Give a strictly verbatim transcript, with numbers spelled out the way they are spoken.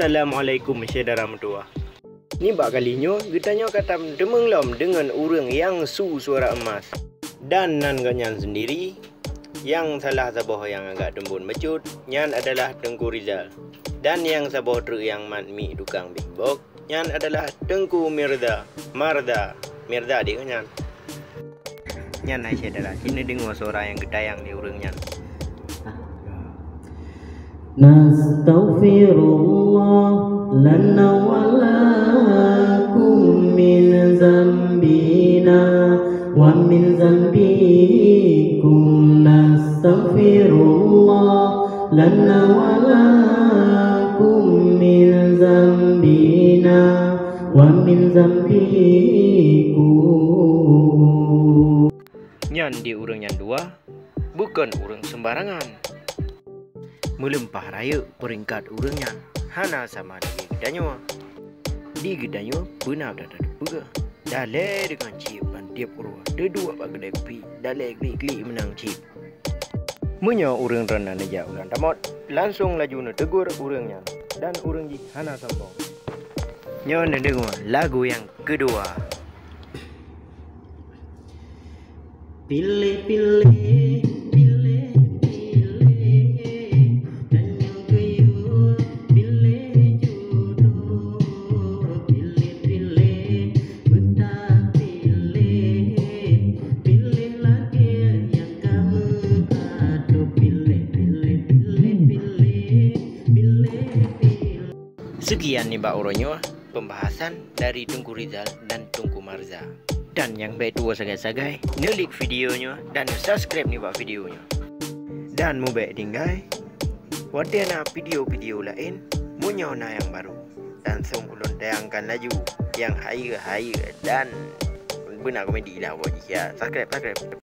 Assalamualaikum syedara meutuwah. Nibak kali nyoe geutanyoe ka tameung lom deungon ureuëng nyang su suara emas. Dan nan gobnyan sendiri, nyang salah saboh nyang agak teumbon bacut, nyan adalah Teungku Rizal. Dan nyang saboh treuk nyang mat miek tukang beatbox, nyan adalah Teungku Mirza. Marza. Mirza deh nyan. Nyan hai syedara, sinoe deungoe suara nyang geutayang lé ureuëng nyan. Nastaghfirullah lana wa lakum min zambina wa min zambikum. Nastaghfirullah lana wa lakum min zambina wa min zambikum. Nyan di ureuëng nyan dua, bukon ureuëng seumbarangan. Meulimpah rayeuk peringkat ureuëng nyan hana sama lagée geutanyoe. Di geutanyoe beuna that-that teupeugah. Dalée deungon chip ban tieb uroe, teuduek bak keudée kupi, dalée klik-klik meunang chip. Meunyoe ureuëng droeneuh neujak u lam tamot, langsong laju neuteugur ureuëng nyan, dan ureuëng jih hana sombong. Nyoe neudeungoe lagu nyang keudua. Piléh, piléh, piléh, piléh, tanyoe geuyue piléh judoe. Piléh, piléh, beutapiléh, piléh lagée nyang ka meuadoe. Piléh, piléh, piléh, piléh, piléh, piléh. Sekian nibak uroe nyoe pembahasan dari Teungku Rizal dan Teungku Marza. Dan nyang bék tuwoe sagai-sagai, neulik video nyoe dan subscribe nibak video nyoe. Dan mubék tinggai, watée na video-video laén, meunyoe na nyang barô, langsong ulôn tayangkan laju nyang hayeue-hayeue dan beuna komedi lah pokok jih ya. Subscribe, subscribe.